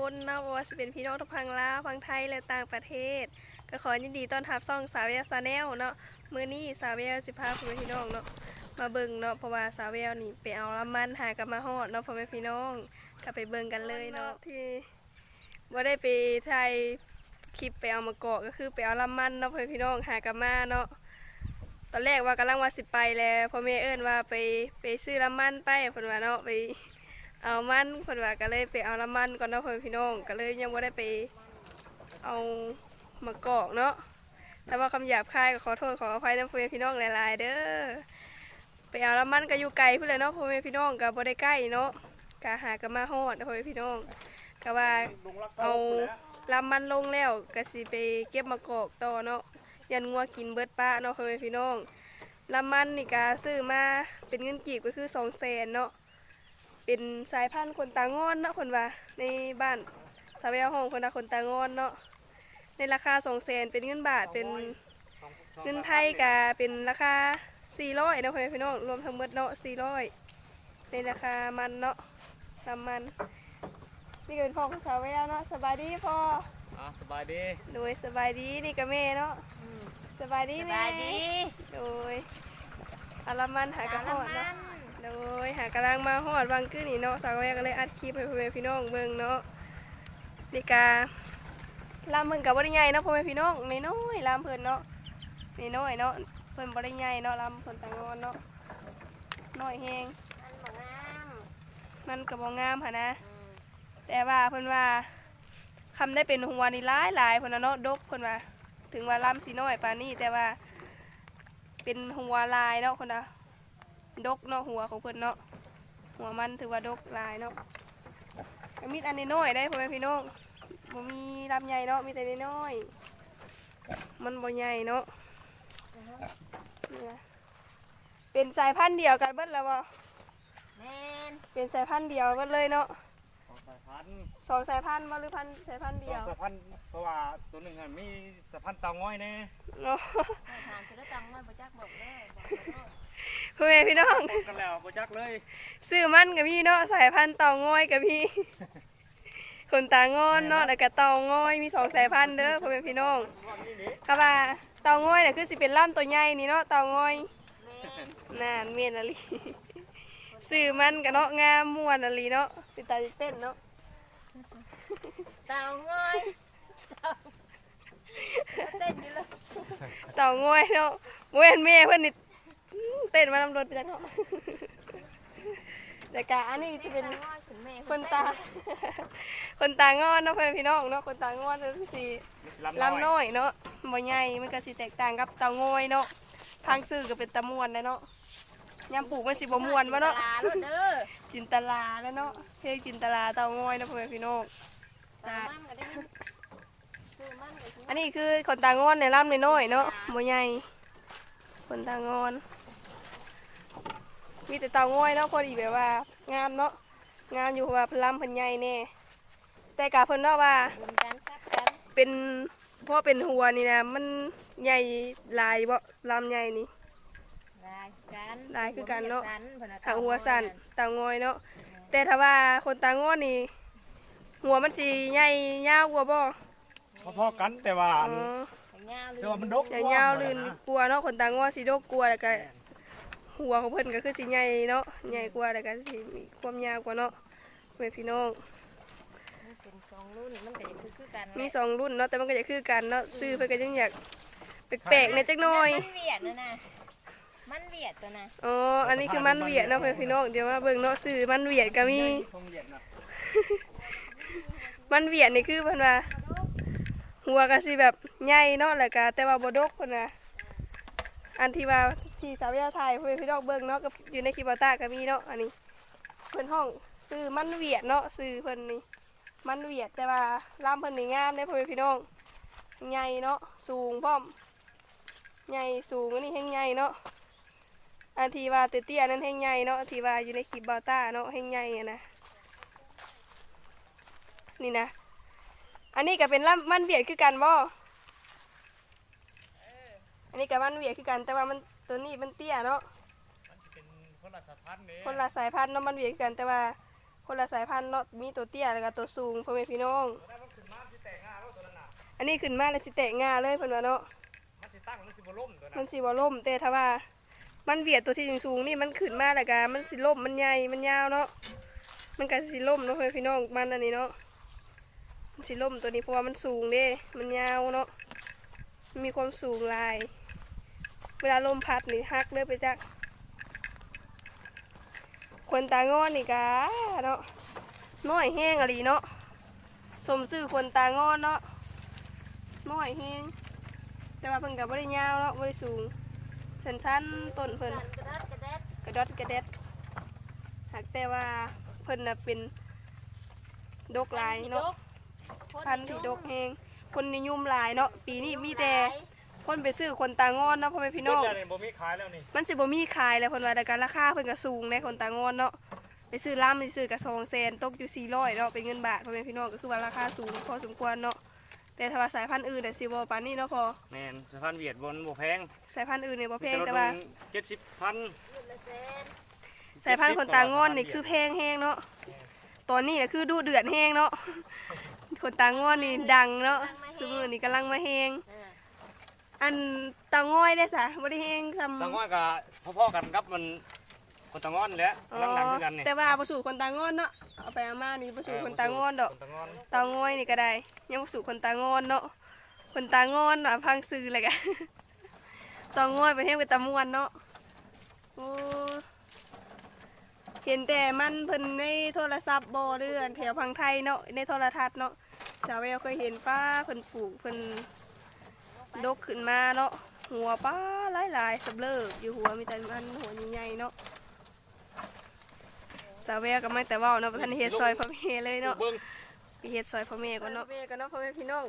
ຄົນເນາະ ບໍ່ວ່າຊິເປັນພີ່ນ້ອງທັງຝັ່ງລາວ ຝັ່ງໄທ ແລະ ຕ່າງປະເທດ ກໍຂໍຍິນດີຕ້ອນຮັບຊ່ອງສາວແວວ Channel ເນາະ. ມື້ນີ້ສາວແວວຊິພາພໍ່ແມ່ພີ່ນ້ອງເນາະ ມາເບິ່ງເນາະ ເພາະວ່າສາວແວວນີ້ໄປເອົາລຳມັນ ຫາກໍມາຮອດເນາະ ພໍ່ແມ່ພີ່ນ້ອງ ກໍໄປເບິ່ງກັນເລີຍເນາະ ທີ່ ບໍ່ໄດ້ໄປຖ່າຍຄລິບໄປເອົາໝາກກອກ ກໍຄືໄປເອົາລຳມັນເນາະ ພໍ່ແມ່ພີ່ນ້ອງ ຫາກັບມາເນາະ. ຕອນແລກວ່າກຳລັງວ່າຊິໄປແຫຼະ ພໍ່ແມ່ເອີ້ນວ່າໄປ ໄປຊື້ລຳມັນໄປ ເພິ່ນວ່າເນາະ ໄປເອົາມັນ ເພິ່ນວ່າ ກໍເລີຍໄປເອົາລຳມັນກ່ອນເນາະ ພໍ່ແມ່ພີ່ນ້ອງ ກໍເລີຍຍັງບໍ່ໄດ້ໄປເອົາໝາກກອກເນາະ. ຖ້າເວົ້າຄຳຫຍາບຄາຍກໍຂໍໂທດຂໍອະໄພນຳພໍ່ແມ່ພີ່ນ້ອງຫຼາຍໆເດີ້. ໄປເອົາລຳມັນກໍຢູ່ໄກພຸ້ນແຫຼະເນາະ ພໍ່ແມ່ພີ່ນ້ອງ ກໍບໍ່ໄດ້ໃກ້ເນາະ ກໍຫາກໍມາຮອດນະ ພໍ່ແມ່ພີ່ນ້ອງ. ກໍວ່າເອົາລຳມັນລົງແລ້ວ ກໍຊິໄປເກັບໝາກກອກຕໍ່ເນາະ ຢ້ານງົວກິນເບິດປະເນາະ ພໍ່ແມ່ພີ່ນ້ອງ. ລຳມັນນີ້ກໍຊື້ມາເປັນເງິນກີບກໍຄືສອງແສນເນາະ. ເປັນສາຍພັນຂົນຕາງອນເນາະ ເພິ່ນວ່າ ໃນບ້ານສາວແວວຮ້ອງເພິ່ນວ່າຂົນຕາງອນເນາະ ໃນລາຄາສອງແສນ ເປັນເງິນບາດ ເປັນເງິນໄທກະເປັນລາຄາສີ່ຮ້ອຍເນາະ ພໍ່ແມ່ພີ່ນ້ອງ ລວມທັງໝົດເນາະ ສີ່ຮ້ອຍ ໃນລາຄາມັນເນາະ ລຳມັນ. ນີ້ກໍເປັນພໍ່ຂອງສາວແວວເນາະ ສະບາຍດີພໍ່. ອາ ສະບາຍດີ. ໂດຍ ສະບາຍດີ. ນີ້ກໍແມ່ເນາະ. ອືມ ສະບາຍດີແມ່. ສະບາຍດີ. ໂດຍ ອາລະມັນຫາກະຮອດເນາະ. ໂດຍ ຫາກຳລັງມາຮອດຫວ່າງຄືນີ້ເນາະ ສາວແວວກໍເລີຍອັດຄລິບໃຫ້ພໍ່ແມ່ພີ່ນ້ອງເບິ່ງເນາະ. ນີ້ກະລຳເພິ່ນກໍບໍ່ໄດ້ໃຫຍ່ເນາະ ພໍ່ແມ່ພີ່ນ້ອງ ນ້ອຍໆ ລຳເພິ່ນເນາະ ນ້ອຍໆເນາະ ເພິ່ນບໍ່ໄດ້ໃຫຍ່ເນາະ ລຳຂົນຕາງອນເນາະ ນ້ອຍແຮງ ມັນບໍ່ງາມ ມັນກໍບໍ່ງາມຫັ້ນນະ. ອືມ ແຕ່ວ່າເພິ່ນວ່າ ຄຳໄດ້ເປັນຫົວນີ້ຫຼາຍໆ ເພິ່ນວ່າເນາະ ດົກ ເພິ່ນວ່າ ເຖິງວ່າລຳຊິນ້ອຍປານນີ້ ແຕ່ວ່າເປັນຫົວຫຼາຍເນາະ ເພິ່ນວ່າ ດົກເນາະ ຫົວຂອງເພິ່ນເນາະ ຫົວມັນຖືວ່າດົກຫຼາຍເນາະ. ກໍມີແຕ່ນ້ອຍໆ ໄດ໋ ພໍ່ແມ່ພີ່ນ້ອງ ບໍ່ມີລຳໃຫຍ່ເນາະ ມີແຕ່ນ້ອຍໆ ມັນບໍ່ໃຫຍ່ເນາະ. ນີ້ນະ ເປັນສາຍພັນດຽວກັນເບິດແລ້ວບໍ່? ແມ່ນ ເປັນສາຍພັນດຽວເບິດເລີຍເນາະ. ສອງສາຍພັນ ສອງສາຍພັນບໍ່ ຫຼືພັນ ສາຍພັນດຽວ? ສອງສາຍພັນ ເພາະວ່າໂຕໜຶ່ງຫັ້ນມີສາຍພັນເຕົາງອຍແດ່. ເນາະ ຖາມຄືເຕົາງອຍບໍ່ຈັກບອກເດີ ບອກເດີ ພໍ່ແມ່ພີ່ນ້ອງ ກັນແລ້ວບໍ່ຈັກເລີຍ. ຊື່ມັນກໍມີເນາະ ສາຍພັນເຕົາງອຍກໍມີ ຂົນຕາງອນເນາະ ແລ້ວກໍເຕົາງອຍ ມີສອງສາຍພັນເດີ ພໍ່ແມ່ພີ່ນ້ອງ. ຄຳວ່າເຕົາງອຍນະ ຄືຊິເປັນລຳໂຕໃຫຍ່ນີ້ເນາະ ເຕົາງອຍ. ແມ່ນ ນັ້ນແມ່ນອີ່ຫຼີ ຊື່ມັນກະເນາະ ງາມມ່ວນອີ່ຫຼີເນາະ ເປັນຕາເຕັ້ນເນາະ ເຕົາງອຍ ເຕັ້ນຢູ່ເລີຍ ເຕົາງອຍເນາະ. ບໍ່ແມ່ນແມ່ເພິ່ນນີ້ ອືມ ເຕັ້ນມານຳລົດໄປຈັກເນາະ. ແລ້ວກະອັນນີ້ຈະເປັນ ເປັນເຕົາງອຍ ຂອນຕາ ຂົນຕາງອນເນາະ ພໍ່ແມ່ພີ່ນ້ອງເນາະ ຂົນຕາງອນ ມັນຊິລຳນ້ອຍເນາະ ບໍ່ໃຫຍ່ ມັນກໍຊິແຕກຕ່າງກັບເຕົາງອຍເນາະ. ຟັງຊື່ກໍເປັນຕາມ່ວນແຫຼະເນາະ. ຍາມປູກມັນຊິບໍ່ມ່ວນບໍ່ເນາະ ຈິນຕະລາແຫຼະເນາະ ເພງຈິນຕະລາເຕົາງອຍເນາະ ພໍ່ແມ່ພີ່ນ້ອງ. ອັນນີ້ຄືຂົນຕາງອນໃນລຳນ້ອຍໆເນາະ ບໍ່ໃຫຍ່ ຂົນຕາງອນ ມີແຕ່ເຕົາງອຍເນາະ ພໍດີແບບວ່າງາມເນາະ ງາມຢູ່ ເພາະວ່າເພິ່ນລຳເພິ່ນໃຫຍ່ແດ່. ແຕ່ກະເພິ່ນເວົ້າວ່າ ເປັນ ເພາະເປັນຫົວນີ້ນະ ມັນໃຫຍ່ຫຼາຍບໍ່ ລຳໃຫຍ່ນີ້? ຫຼາຍຄືກັນ ຫຼາຍຄືກັນເນາະ ຫາກຫົວສັ້ນ ເຕົາງອຍເນາະ. ແຕ່ຖ້າວ່າຂົນຕາງອນນີ້ ຫົວມັນຊິໃຫຍ່ຍາວກວ່າບໍ່? ພໍໆກັນ ແຕ່ວ່າອັນ ແຕ່ວ່າມັນດົກ ໃຫຍ່ຍາວລື່ນກວ່າເນາະ ຂົນຕາງອນຊິດົກກວ່າ ແລ້ວກະ ແມ່ນ ຫົວຂອງເພິ່ນກໍຄືຊິໃຫຍ່ເນາະ ໃຫຍ່ກວ່າ ແລ້ວກະຊິມີຄວາມຍາວກວ່າເນາະ ແມ່ພີ່ນ້ອງ. ມີເປັນສອງລຸ້ນ ມັນກໍຢາກຄື ຄືກັນ ມີສອງລຸ້ນເນາະ ແຕ່ມັນກໍຢາກຄືກັນເນາະ ຊື່ເພິ່ນກໍຍັງຢາກແປກໆແດ່ຈັກໜ້ອຍ ມັນຫວຽດນະນະ. ມັນຫວຽດຕົວນະ. ອໍ ອັນນີ້ຄືມັນຫວຽດເນາະ ພໍ່ແມ່ພີ່ນ້ອງ ດຽວມາເບິ່ງເນາະ ຊື່ມັນຫວຽດກໍມີ ມັນຫວຽດນີ້ຄືເພິ່ນວ່າ ຫົວກໍຊິແບບໃຫຍ່ເນາະ ແລ້ວກໍແຕ່ວ່າບໍ່ດົກເພິ່ນວ່າ ອັນທີ່ວ່າທີ່ສາວແວວຖ່າຍໃຫ້ພໍ່ແມ່ພີ່ນ້ອງເບິ່ງເນາະ ກັບຢູ່ໃນຄລິບບ່າວຕ້າກໍມີເນາະ. ອັນນີ້ເພິ່ນຮ້ອງຊື່ມັນຫວຽດເນາະ ຊື່ເພິ່ນນີ້ມັນຫວຽດ ແຕ່ວ່າລຳເພິ່ນນີ້ງາມເດ້ ພໍ່ແມ່ພີ່ນ້ອງ ໃຫຍ່ເນາະ ສູງພ້ອມ ໃຫຍ່ສູງ ອັນນີ້ແຮງໃຫຍ່ເນາະ ອັນທີ່ວ່າເຕ້ຍໆນັ້ນແຮງໃຫຍ່ເນາະ ທີ່ວ່າຢູ່ໃນຄລິບບ່າວຕ້າເນາະ ແຮງໃຫຍ່ຫັ້ນນະ. ນີ້ນະ ອັນນີ້ກໍເປັນລຳມັນຫວຽດຄືກັນບໍ່? ອັນນີ້ກໍມັນຫວຽດຄືກັນ ແຕ່ວ່າມັນ ໂຕນີ້ມັນເຕ້ຍເນາະ ມັນຊິເປັນຄົນລະສາຍພັນເດ້ ຄົນລະສາຍພັນເນາະ ມັນຫວຽດຄືກັນ ແຕ່ວ່າ ຄົນລະສາຍພັນເນາະ ມີໂຕເຕ້ຍ ແລ້ວກໍໂຕສູງ ພໍ່ແມ່ພີ່ນ້ອງ. ອັນນີ້ຂຶ້ນມາແລ້ວຊິແຕກງ່າເລີຍ ເພິ່ນວ່າເນາະ. ມັນຊິຕັ້ງ ມັນຊິບໍ່ລົ້ມຕົວນັ້ນ ມັນຊິບໍ່ລົ້ມ ແຕ່ຖ້າວ່າມັນຫວຽດຕົວທີ່ສູງໆນີ້ ມັນຂຶ້ນມາແລ້ວກໍມັນຊິລົ້ມ ມັນໃຫຍ່ ມັນຍາວເນາະ ມັນກໍຊິລົ້ມເນາະ ພໍ່ແມ່ພີ່ນ້ອງ. ມັນອັນນີ້ເນາະ ມັນຊິລົ້ມຕົວນີ້ ເພາະວ່າມັນສູງເດ້ ມັນຍາວເນາະ ມີຄວາມສູງຫຼາຍ ເວລາລົມພັດນີ້ຫັກເລີຍໄປຈັກ. ຄົນຕາງອນນີ້ກະເນາະ ນ້ອຍແຮງອີ່ຫຼີເນາະ ສົມຊື່ຄົນຕາງອນເນາະ ນ້ອຍແຮງ ແຕ່ວ່າເພິ່ນກະບໍ່ໄດ້ຍາວເນາະ ບໍ່ໄດ້ສູງ ສັ້ນໆ ຕົ້ນເພິ່ນ ກະດອດກະແດດ ຫາກແຕ່ວ່າເພິ່ນນະເປັນດົກຫຼາຍເນາະ ພັນທີ່ດົກແຮງ ຄົນນິຍົມຫຼາຍເນາະ. ປີນີ້ມີແຕ່ຄົນໄປຊື້ຄົນຕາງອນເນາະ ພໍ່ແມ່ພີ່ນ້ອງ ມັນຊິບໍ່ມີຂາຍແລ້ວ ເພິ່ນວ່າ ແລ້ວກະລາຄາເພິ່ນກະສູງໃດ ຄົນຕາງອນເນາະ ໄປຊື້ລຳຊື່ໆກະສອງແສນ ຕົກຢູ່ສີ່ຮ້ອຍເນາະ ເປັນເງິນບາດ ພໍ່ແມ່ພີ່ນ້ອງ ກະຄືວ່າລາຄາສູງພໍສົມຄວນເນາະ. ແຕ່ຖ້າວ່າສາຍພັນອື່ນນະຊິບໍ່ປານນີ້ເນາະພໍ່ ແມ່ນ ສາຍພັນຫວຽດບໍ່ ມັນບໍ່ແພງ ສາຍພັນອື່ນນີ້ບໍ່ແພງ ແຕ່ວ່າເຈັດສິບພັນ ສາຍພັນຄົນຕາງອນນີ້ຄືແພງແຮງເນາະ ຕອນນີ້ນະຄືດຸເດືອດແຮງເນາະ ຄົນຕາງອນນີ້ດັງເນາະ ຊຸມື້ນີ້ກຳລັງມາແຮງ. ອັນເຕົາງອຍເດ້ສະ ບໍ່ໄດ້ແຮງສ່ຳ ເຕົາງອຍກະພໍໆກັນກັບມັນ ຄົນຕາງອນແຫຼະ ກຳລັງດັງຄືກັນນີ້ ແຕ່ວ່າບໍ່ສູ້ຄົນຕາງອນເນາະ ເອົາໄປເອົາມານີ້ບໍ່ສູ້ຄົນຕາງອນດອກ ເຕົາງອຍນີ້ກະໄດ້ ຍັງບໍ່ສູ້ຄົນຕາງອນເນາະ ຄົນຕາງອນວ່າຟັງຊື່ແລ້ວກະ ເຕົາງອຍເປັນແຮງເປັນຕາມ່ວນເນາະ. ໂອ້ ເຫັນແຕ່ມັນເພິ່ນໃນໂທລະສັບບໍ່ ຫຼືອັນແຖວຝັ່ງໄທເນາະ ໃນໂທລະທັດເນາະ ສາວແວວເຄີຍເຫັນ ປ້າ ເພິ່ນປູກ ເພິ່ນດົກຂຶ້ນມາເນາະ ຫົວ ປ້າ ຫຼາຍໆ ສະເບລີ້ຢູ່ ຫົວມີແຕ່ມັນ ຫົວໃຫຍ່ໆເນາະ. ສາວແວວກະມາແຕ່ເວົ້າເນາະ ບໍ່ທັນໄດ້ເຮັດຊ່ອຍພໍ່ແມ່ເລີຍເນາະ ໄປເຮັດຊ່ອຍພໍ່ແມ່ກ່ອນເນາະ ແມ່ກ່ອນເນາະ ພໍ່ແມ່ພີ່ນ້ອງ.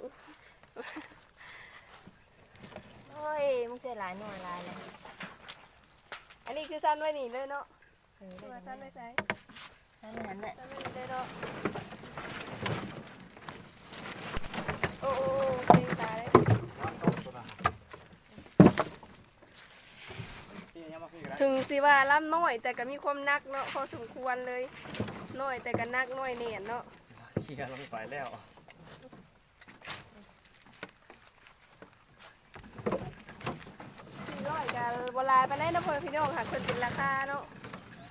ໂອ້ຍ ມຶງໃສ່ຫຼາຍໜ່ວຍຫຼາຍແລ້ວ ອັນນີ້ຄືຊັ້ນໄວ້ນີ້ເລີຍເນາະ ເອີ ຄືວ່າຊັ້ນໄວ້ໃສ ຊັ້ນໄວ້ຫັ້ນແຫຼະ ຊັ້ນໄວ້ນີ້ເລີຍເນາະ. ໂອ້ ໂອ້ ໂອ້ ເກັ່ງຕາເລີຍ ເຖິງຊິວ່າລຳນ້ອຍ ແຕ່ກະມີຄວາມໜັກເນາະ ພໍສົມຄວນເລີຍ ນ້ອຍແຕ່ກະໜັກ ນ້ອຍແໜ້ນເນາະ ເຄຍລົງໄປແລ້ວ. ສີ່ຮ້ອຍກະບໍ່ຫຼາຍປານໃດເນາະ ພໍ່ແມ່ພີ່ນ້ອງ ຫາກເພິ່ນເປັນລາຄາເນາະ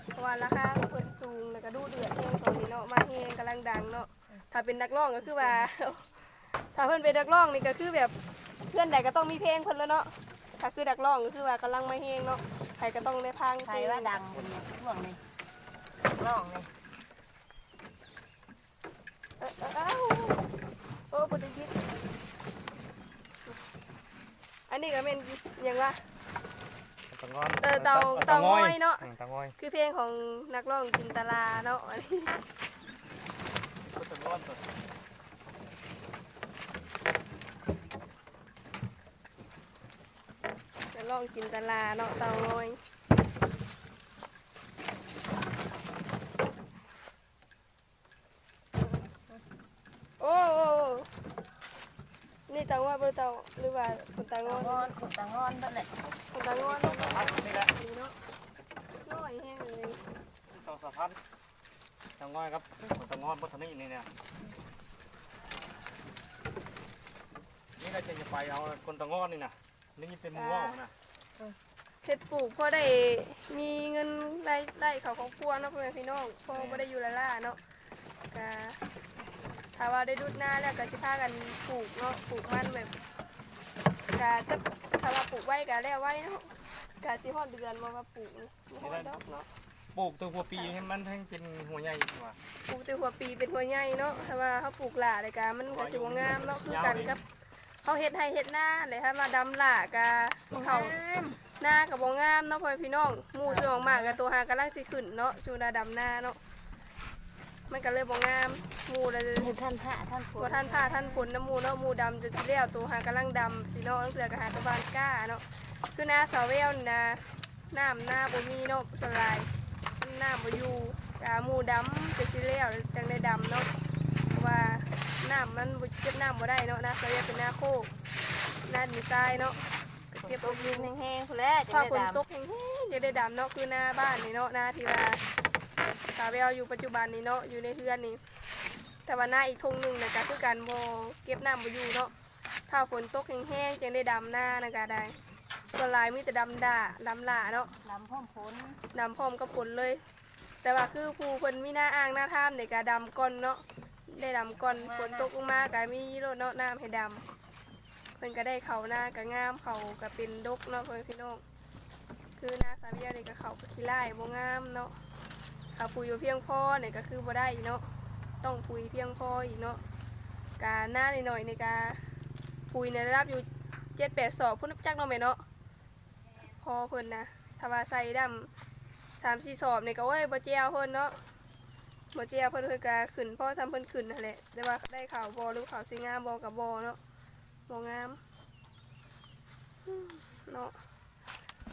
ເພາະວ່າລາຄາຂອງເພິ່ນສູງ ແລ້ວກະດຸເດືອດແຮງຕອນນີ້ເນາະ ມາແຮງກຳລັງດັງເນາະ. ຖ້າເປັນນັກຮ້ອງກະຄືວ່າ ຖ້າເພິ່ນເປັນນັກຮ້ອງນີ້ກະຄືແບບ ເຮືອນໃດກະຕ້ອງມີເພງເພິ່ນແລ້ວເນາະ ຖ້າຄືນັກຮ້ອງກະຄືວ່າກຳລັງມາແຮງເນາະ ໃຜກະຕ້ອງໄດ້ຟັງເພງ ໃຜວ່າດັງເພິ່ນນີ້ ຊ່ວງນີ້ ນັກຮ້ອງນີ້. ເອີ ເອີ ເອີ ໂອ້ ບໍ່ໄດ້ຍິນ ອັນນີ້ກະແມ່ນຫຍັງວະ ເຕົາງອຍ ເອີ ເຕົາ ເຕົາງອຍເນາະ ເອີ ເຕົາງອຍ ຄືເພງຂອງນັກຮ້ອງຈິນຕະລາເນາະ ອັນນີ້ ເຕົາງອຍ ນັກຮ້ອງຈິນຕະລາເນາະ ເຕົາງອຍ. ໂອ້ ໂອ້ ໂອ້ ນີ້ເຕົາງອຍບໍ່ ເຕົາ ຫຼືວ່າຄົນຕາງອນ ຄົນຕາງອນເບິດແຫຼະ ຄົນຕາງອນເນາະ ນີ້ເນາະ ນ້ອຍແຮງເລີຍ ສອງສາມພັນ ເຕົາງອຍກັບຄົນຕາງອນບໍ່ເທົ່ານີ້ນີ້ນະ ນີ້ລະຈະໄປເອົາຄົນຕາງອນນີ້ນະ. ໄດ້ຍິນແຕ່ໝູ່ເວົ້ານະ ເຮັດປູກພໍໄດ້ມີເງິນລາຍໄດ້ເຂົ້າຄອບຄົວເນາະ ພໍ່ແມ່ພີ່ນ້ອງ ພໍບໍ່ໄດ້ຢູ່ລ້າໆເນາະ ກະຖ້າວ່າໄດ້ດຸດນາແລ້ວກະຊິພາກັນປູກເນາະ ປູກມັນແບບ ກະຈະ ຖ້າວ່າປູກໄວກະແລ້ວໄວເນາະ ກະຊິຮອດເດືອນບໍ່ວ່າປູກນີ້ ບໍ່ຮອດດອກເນາະ ປູກແຕ່ຫົວປີໃຫ້ມັນແຮງເປັນຫົວໃຫຍ່ດີກວ່າ ປູກແຕ່ຫົວປີເປັນຫົວໃຫຍ່ເນາະ ຖ້າວ່າເຮົາປູກຫຼ້າແລ້ວກະມັນກະຊິບໍ່ງາມເນາະ ຄືກັນກັບ ເຮົາເຮັດໄຮ່ເຮັດນາແຫຼະ ຄັນວ່າດຳຫຼ້າກະເຂົ້ານາກະບໍ່ງາມເນາະ ພໍ່ແມ່ພີ່ນ້ອງ ໝູ່ຊ່ວງອອກໝາກກະໂຕຫາກຳລັງຊິຂຶ້ນເນາະ ຊຸມເວລາດຳນາເນາະ ມັນກະເລີຍບໍ່ງາມ ໝູ່ລະ ບໍ່ທັນຟ້າທັນຝົນ ບໍ່ທັນຟ້າທັນຝົນນຳໝູ່ເນາະ ໝູ່ດຳຈົນຊິແລ້ວ ໂຕຫາກຳລັງດຳຊີ້ເນາະ ລາງເທື່ອກະຫາແຕ່ບານກ້າເນາະ ຄືນາສາວແວວນີ້ນະ ນ້ຳນາບໍ່ມີເນາະ ສ່ວນຫຼາຍນ້ຳບໍ່ຢູ່ ກະໝູ່ດຳຈົນຊິແລ້ວຈັ່ງໄດ້ດຳເນາະ ເພາະວ່ານ້ຳມັນບໍ່ ເກັບນ້ຳບໍ່ໄດ້ເນາະ ນາສາວແວຽວເປັນນາໂຄກ ນາດິນຊາຍເນາະ ກະເກັບບໍ່ຢູ່ ແຮງໆພຸ້ນແຫຼະ ຖ້າຝົນຕົກແຮງໆ ຈັ່ງໄດ້ດຳເນາະ ຄືນາບ້ານນີ້ເນາະ ນາທີ່ວ່າ ສາວແວວຢູ່ປັດຈຸບັນນີ້ເນາະ ຢູ່ໃນເຮືອນນີ້ ແຕ່ວ່ານາອີກທົ່ງໜຶ່ງນະກະຄືກັນ ບໍ່ ເກັບນ້ຳບໍ່ຢູ່ເນາະ. ຖ້າຝົນຕົກແຮງໆ ຈັ່ງໄດ້ດຳນານະກະໄດ້ ສ່ວນຫຼາຍມີແຕ່ດຳດາ ດຳຫຼ້າເນາະ ດຳພ້ອມຝົນ ດຳພ້ອມກັບຝົນເລີຍ. ແຕ່ວ່າຄືຜູ້ເພິ່ນມີນາອ່າງນາທາມນີ້ກະດຳກ່ອນເນາະ ໄດ້ດຳກ່ອນ ຝົນຕົກລົງມາກະມີໂລດເນາະ ນ້ຳໃຫ້ດຳ. ເພິ່ນກະໄດ້ເຂົ້ານາກະງາມ ເຂົ້າກະເປັນດົກເນາະ ພໍ່ແມ່ພີ່ນ້ອງ. ຄືນາສາວແວວນີ້ກະເຂົ້າກະຂີ້ລ້າຍ ບໍ່ງາມເນາະ ຖ້າປຸ໋ຍບໍ່ພຽງພໍນີ້ກະຄືບໍ່ໄດ້ເນາະ ຕ້ອງປຸ໋ຍພຽງພໍອີກເນາະ. ກະນານ້ອຍໆນີ້ກະປຸ໋ຍໃນລະດັບຢູ່ເຈັດແປດສອບພຸ້ນຈັກເນາະແມ່ເນາະ ພໍເພິ່ນນະ. ຖ້າວ່າໃສ່ດຳສາມສີ່ສອບນີ້ກະ ໂອ້ຍ ບໍ່ແຈວເພິ່ນເນາະ ບໍ່ແຈວເພິ່ນ ເພິ່ນກະຂຶ້ນພໍສ່ຳເພິ່ນຂຶ້ນຫັ້ນແຫຼະ. ແຕ່ວ່າໄດ້ເຂົ້າບໍ່ ຫຼືເຂົ້າຊິງາມບໍ່ກະບໍ່ເນາະ ບໍ່ງາມເນາະ.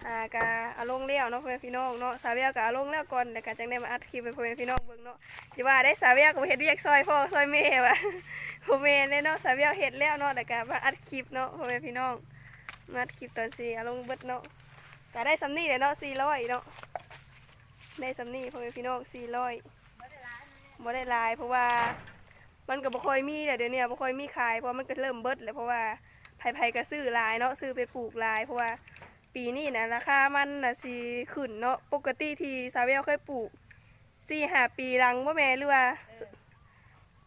ອ່າ ກະເອົາລົງແລ້ວເນາະ ພໍ່ແມ່ພີ່ນ້ອງເນາະ ສາວແວວກະເອົາລົງແລ້ວກ່ອນ ແລ້ວກະຈັ່ງໄດ້ມາອັດຄລິບໃຫ້ພໍ່ແມ່ພີ່ນ້ອງເບິ່ງເນາະ. ຊິວ່າໄດ້ສາວແວວກະບໍ່ເຮັດວຽກຊ່ອຍພໍ່ຊ່ອຍແມ່ຫວາ ບໍ່ແມ່ນເດ້ເນາະ ສາວແວວເຮັດແລ້ວເນາະ ແລ້ວກະມາອັດຄລິບເນາະ ພໍ່ແມ່ພີ່ນ້ອງ ມາອັດຄລິບຕອນຊິເອົາລົງເບິດເນາະ. ກະໄດ້ສ່ຳນີ້ແຫຼະເນາະ ສີ່ຮ້ອຍເນາະ ໄດ້ສ່ຳນີ້ ພໍ່ແມ່ພີ່ນ້ອງ ສີ່ຮ້ອຍ ບໍ່ໄດ້ຫຼາຍ ເພາະວ່າມັນກະບໍ່ຄ່ອຍມີແຫຼະ ດຽວນີ້ບໍ່ຄ່ອຍມີຂາຍ ເພາະວ່າມັນກະເລີ່ມເບິດແລ້ວ ເພາະວ່າໃຜໆກະຊື້ຫຼາຍເນາະ ຊື້ໄປປູກຫຼາຍ ເພາະວ່າປີນີ້ນະລາຄາມັນນະຊິຂຶ້ນເນາະ. ປົກກະຕິທີ່ສາວແວວເຄີຍປູກສີ່ຫ້າປີຫຼັງບໍ່ແມ່ ຫຼືວ່າ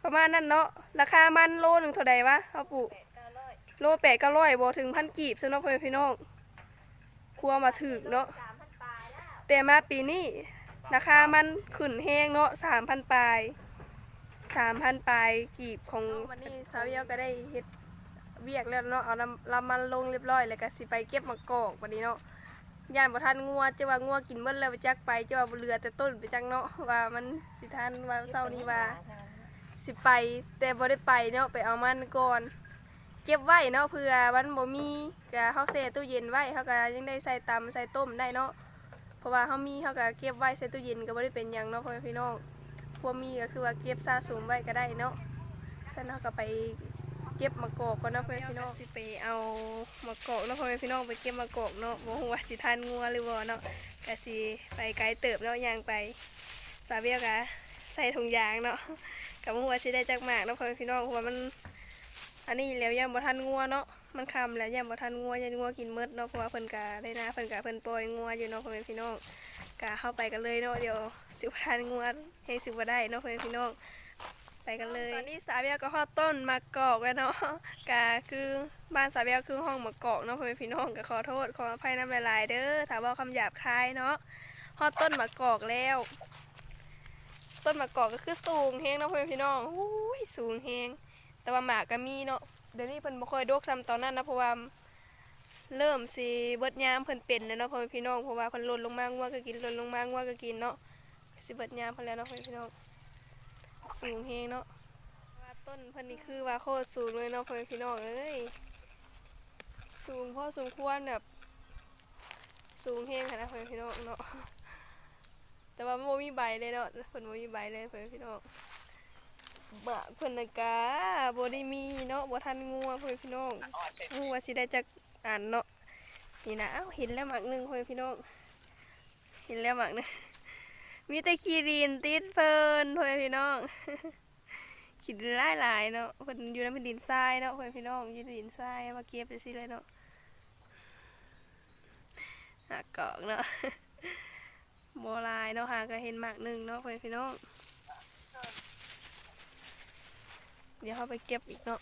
ປະມານນັ້ນເນາະ ລາຄາມັນໂລໜຶ່ງເທົ່າໃດຫວາ ເຮົາປູກ ໂລແປດເກົ້າຮ້ອຍບໍ່ ເຖິງພັນກີບຊະເນາະ ພໍ່ແມ່ພີ່ນ້ອງ ຄວາມວ່າຖືກເນາະ. ແຕ່ມາປີນີ້ລາຄາມັນຂຶ້ນແຮງເນາະ ສາມພັນປາຍ ສາມພັນປາຍກີບຂອງ ວັນນີ້ສາວແວວກະໄດ້ເຮັດວຽກແລ້ວເນາະ ເອົາລຳມັນລົງລຽບຮ້ອຍ ແລ້ວກະຊິໄປເກັບໝາກກອກບັດນີ້ເນາະ. ຢ້ານບໍ່ທັນງົວ ເຈົ້າວ່າງົວກິນເບິດແລ້ວໄປຈັກ ໄປ ເຈົ້າວ່າບໍ່ເຫຼືອແຕ່ຕົ້ນໄປຈັກເນາະ ວ່າມັນຊິທັນ ວ່າເຊົ້ານີ້ວ່າຊິໄປ ແຕ່ບໍ່ໄດ້ໄປເນາະ ໄປເອົາມັນກ່ອນ ເກັບໄວ້ເນາະ ເພື່ອມັນບໍ່ມີ ກະເຮົາແຊ່ຕູ້ເຢັນໄວ້ ເຮົາກະຍັງໄດ້ໃສ່ຕຳໃສ່ຕົ້ມໄດ້ເນາະ. ເພາະວ່າເຮົາມີ ເຮົາກະເກັບໄວ້ໃສ່ຕູ້ເຢັນກະບໍ່ໄດ້ເປັນຫຍັງເນາະ ພໍ່ແມ່ພີ່ນ້ອງ ຄວາມມີກະຄືວ່າເກັບສະສົມໄວ້ກະໄດ້ເນາະ. ຊັ້ນເຮົາກະໄປເກັບໝາກກອກກ່ອນເນາະ ພໍ່ແມ່ພີ່ນ້ອງ ຊິໄປເອົາໝາກກອກເນາະ ພໍ່ແມ່ພີ່ນ້ອງ ໄປເກັບໝາກກອກເນາະ. ບໍ່ຮູ້ວ່າຊິທັນງົວຫຼືບໍ່ເນາະ ກະຊິໄປໄກເຕີບເນາະ ຍ່າງໄປ ສາວແວວກະໃສ່ຖົງຢາງເນາະ ກະບໍ່ຮູ້ວ່າຊິໄດ້ຈັກໝາກເນາະ ພໍ່ແມ່ພີ່ນ້ອງ ເພາະວ່າມັນ ອັນນີ້ແລ້ວ ຢ້ານບໍ່ທັນງົວເນາະ ມັນຄ່ຳແລ້ວ ຢ້ານບໍ່ທັນງົວ ຢ້ານງົວກິນເໝິດເນາະ ເພາະວ່າເພິ່ນກະໄດ້ນາ ເພິ່ນກະ ເພິ່ນປ່ອຍງົວຢູ່ເນາະ ພໍ່ແມ່ພີ່ນ້ອງ. ກະເຮົາໄປກັນເລີຍເນາະ ດຽວຊິບໍ່ທັນງົວ ແຮງຊິບໍ່ໄດ້ເນາະ ພໍ່ແມ່ພີ່ນ້ອງ ໄປກັນເລີຍ. ຕອນນີ້ສາວແວວກະຮອດຕົ້ນໝາກກອກແລ້ວເນາະ ກະຄືບ້ານສາວແວວຄືຮ້ອງໝາກກອກເນາະ ພໍ່ແມ່ພີ່ນ້ອງ ກະຂໍໂທດຂໍອະໄພນຳຫຼາຍໆເດີ ຖ້າເວົ້າຄຳຫຍາບຄາຍເນາະ. ຮອດຕົ້ນໝາກກອກແລ້ວ ຕົ້ນໝາກກອກກະຄືສູງແຮງເນາະ ພໍ່ແມ່ພີ່ນ້ອງ ໂອ້ຍ ສູງແຮງ. ແຕ່ວ່າໝາກກະມີເນາະ ດຽວນີ້ເພິ່ນບໍ່ຄ່ອຍດົກສ່ຳຕອນນັ້ນເນາະ ເພາະວ່າເລີ່ມຊິເບິດຍາມເພິ່ນເປັນແລ້ວເນາະ ພໍ່ແມ່ພີ່ນ້ອງ ເພາະວ່າເພິ່ນຫຼົ່ນລົງມາ ງົວກະກິນ ຫຼົ່ນລົງມາ ງົວກະກິນເນາະ ກະຊິເບິດຍາມເພິ່ນແລ້ວເນາະ ພໍ່ແມ່ພີ່ນ້ອງ. ສູງແຮງເນາະ ແຕ່ວ່າຕົ້ນເພິ່ນນີ້ຄືວ່າໂຄດສູງເລີຍເນາະ ພໍ່ແມ່ພີ່ນ້ອງເອີຍ ສູງພໍສົມຄວນ ແບບສູງແຮງຫັ້ນນະ ພໍ່ແມ່ພີ່ນ້ອງເນາະ. ແຕ່ວ່າມັນບໍ່ມີໃບເລີຍເນາະ ເພິ່ນບໍ່ມີໃບເລີຍ ພໍ່ແມ່ພີ່ນ້ອງ. ໝາກເພິ່ນນະກະບໍ່ໄດ້ມີເນາະ ບໍ່ທັນງົວ ພໍ່ແມ່ພີ່ນ້ອງ ບໍ່ຮູ້ວ່າຊິໄດ້ຈັກອັນເນາະ. ນີ້ນະ ອ້າວ ເຫັນແລ້ວໝາກໜຶ່ງ ພໍ່ແມ່ພີ່ນ້ອງ ເຫັນແລ້ວໝາກໜຶ່ງ ມີແຕ່ຂີ້ດິນຕິດເພິ່ນ ພໍ່ແມ່ພີ່ນ້ອງ ຂີ້ດິນຫຼາຍໆເນາະ ເພິ່ນຢູ່ນຳແຜ່ນດິນຊາຍເນາະ ພໍ່ແມ່ພີ່ນ້ອງ ຢູ່ໃນດິນຊາຍ ມາເກັບຈັ່ງຊີ້ເລີຍເນາະ ໝາກກອກເນາະ. ບໍ່ຫຼາຍເນາະ ຫາກະເຫັນໝາກໜຶ່ງເນາະ ພໍ່ແມ່ພີ່ນ້ອງ. ດຽວເຮົາໄປເກັບອີກເນາະ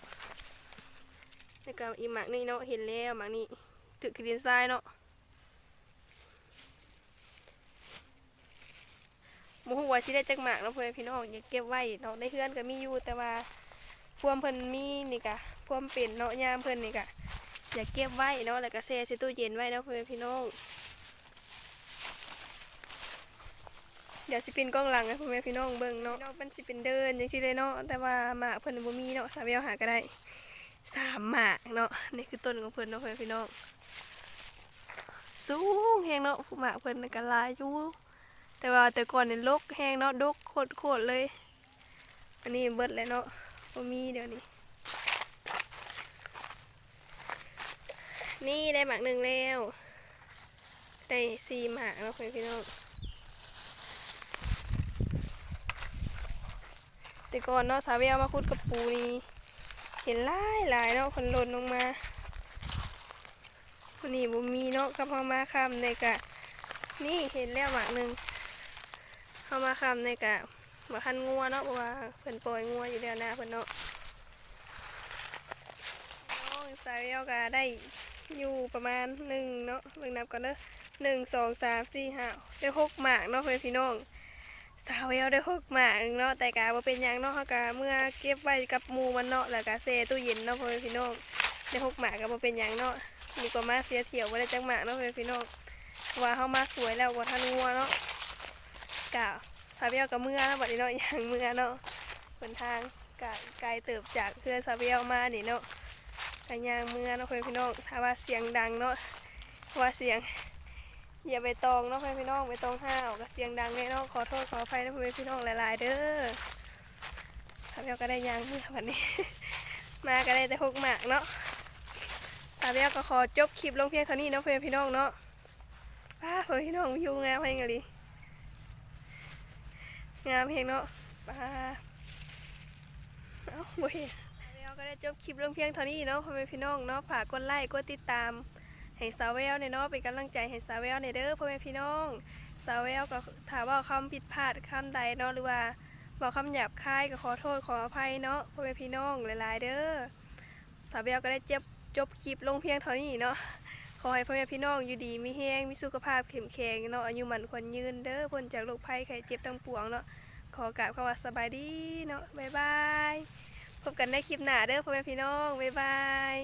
ແລ້ວກະອີກໝາກໜຶ່ງເນາະ ເຫັນແລ້ວໝາກນີ້ ຖືກຂີ້ດິນຊາຍເນາະ. ບໍ່ຮູ້ວ່າຊິໄດ້ຈັກໝາກເນາະ ພໍ່ແມ່ພີ່ນ້ອງ ຢາກເກັບໄວ້ເນາະ ໃນເຮືອນກະມີຢູ່ ແຕ່ວ່າພວມເພິ່ນມີນີ້ກະ ພວມເປັນເນາະ ຍາມເພິ່ນນີ້ກະ ຢາກເກັບໄວ້ເນາະ ແລ້ວກະແຊ່ໃສ່ຕູ້ເຢັນໄວ້ເນາະ ພໍ່ແມ່ພີ່ນ້ອງ. ດຽວຊິປິ່ນກ້ອງຫຼັງໃຫ້ພໍ່ແມ່ພີ່ນ້ອງເບິ່ງເນາະ ພີ່ນ້ອງ ມັນຊິເປັນເດີ່ນຈັ່ງຊີ້ເລີຍເນາະ ແຕ່ວ່າໝາກເພິ່ນບໍ່ມີເນາະ ສາວແວວຫາກະໄດ້ສາມໝາກເນາະ. ນີ້ຄືຕົ້ນຂອງເພິ່ນເນາະ ພໍ່ແມ່ພີ່ນ້ອງ ສູງແຮງເນາະ ໝາກເພິ່ນກະຫຼາຍຢູ່ ແຕ່ວ່າແຕ່ກ່ອນນີ້ລົກແຮງເນາະ ດົກໂຄດໆເລີຍ. ອັນນີ້ເບິດແລ້ວເນາະ ບໍ່ມີດຽວນີ້. ນີ້ໄດ້ໝາກໜຶ່ງແລ້ວ ໄດ້ສີ່ໝາກເນາະ ພໍ່ແມ່ພີ່ນ້ອງ. ແຕ່ກ່ອນເນາະ ສາວແວວມາຂຸດກະປູນີ້ ເຫັນຫຼາຍໆເນາະ ເພິ່ນຫຼົ່ນລົງມາ. ມື້ນີ້ບໍ່ມີເນາະ ກັບເຮົາມາຄ່ຳນີ້ກະ ນີ້ເຫັນແລ້ວໝາກໜຶ່ງ. ເຮົາມາຄ່ຳນີ້ກະບໍ່ທັນງົວເນາະ ເພາະວ່າເພິ່ນປ່ອຍງົວຢູ່ແຖວໜ້າເພິ່ນເນາະ. ນ້ອງສາວແວວກະໄດ້ຢູ່ປະມານໜຶ່ງເນາະ ເບິ່ງນັບກ່ອນເດີ ໜຶ່ງ ສອງ ສາມ ສີ່ ຫ້າ ໄດ້ຫົກໝາກເນາະ ພໍ່ແມ່ພີ່ນ້ອງ. ສາວແວວໄດ້ຫົກໝາກເນາະ ແຕ່ກະບໍ່ເປັນຫຍັງເນາະ ເຮົາກະເມືອເກັບໄວ້ກັບໝູ່ມັນເນາະ ແລ້ວກະແຊ່ຕູ້ເຢັນເນາະ ພໍ່ແມ່ພີ່ນ້ອງ. ໄດ້ຫົກໝາກກະບໍ່ເປັນຫຍັງເນາະ ດີກວ່າມາເສຍຖ້ຽວບໍ່ໄດ້ຈັກໝາກເນາະ ພໍ່ແມ່ພີ່ນ້ອງ. ເພາະວ່າເຮົາມາສວຍແລ້ວບໍ່ທັນງົວເນາະ ກະສາວແວວກະເມືອແລ້ວບັດນີ້ເນາະ ຍ່າງເມືອເນາະ. ຫົນທາງກະໄກເຕີບຈາກເຮືອນສາວແວວມານີ້ເນາະ ກະຍ່າງເມືອເນາະ ພໍ່ແມ່ພີ່ນ້ອງ. ຖ້າວ່າສຽງດັງເນາະ ເພາະວ່າສຽງ ຢຽບໃບຕອງເນາະ ພໍ່ແມ່ພີ່ນ້ອງ ໃບຕອງຫ້າວ ກະສຽງດັງແດ່ເນາະ ຂໍໂທດຂໍອະໄພນຳພໍ່ແມ່ພີ່ນ້ອງຫຼາຍໆເດີ. ສາວແວວກະໄດ້ຍ່າງເມືອບັດນີ້ ມາກະໄດ້ແຕ່ຫົກໝາກເນາະ. ສາວແວວກະຂໍຈົບຄລິບລົງພຽງເທົ່ານີ້ເນາະ ພໍ່ແມ່ພີ່ນ້ອງເນາະ. ປ້າ ພໍ່ແມ່ພີ່ນ້ອງ ວິວງາມແຮງອີ່ຫຼີ ງາມແຮງເນາະ ປ້າ. ເອົ້າ ບໍ່ເຫັນ ແລ້ວກະໄດ້ຈົບຄລິບລົງພຽງເທົ່ານີ້ເນາະ ພໍ່ແມ່ພີ່ນ້ອງເນາະ. ຝາກກົດໄລກົດຕິດຕາມໃຫ້ສາວແວວແດ່ເນາະ ເປັນກຳລັງໃຈໃຫ້ສາວແວວແດ່ເດີ ພໍ່ແມ່ພີ່ນ້ອງ. ສາວແວວກະຖ້າເວົ້າຄຳຜິດພາດຄຳໃດເນາະ ຫຼືວ່າເວົ້າຄຳຫຍາບຄາຍ ກະຂໍໂທດຂໍອະໄພເນາະ ພໍ່ແມ່ພີ່ນ້ອງຫຼາຍໆເດີ. ສາວແວວກະໄດ້ຈົບ ຈົບຄລິບລົງພຽງເທົ່ານີ້ເນາະ. ຂໍໃຫ້ພໍ່ແມ່ພີ່ນ້ອງຢູ່ດີມີແຮງ ມີສຸຂະພາບເຂັ້ມແຂງເນາະ ອາຍຸໝັ້ນຂວັນຍືນເດີ ພົ້ນຈາກໂລກໄພໄຂ້ເຈັບທັງປວງເນາະ. ຂໍກາບຄຳວ່າສະບາຍດີເນາະ ບາຍບາຍ. ພົບກັນໃນຄລິບໜ້າເດີ ພໍ່ແມ່ພີ່ນ້ອງ ບາຍບາຍ.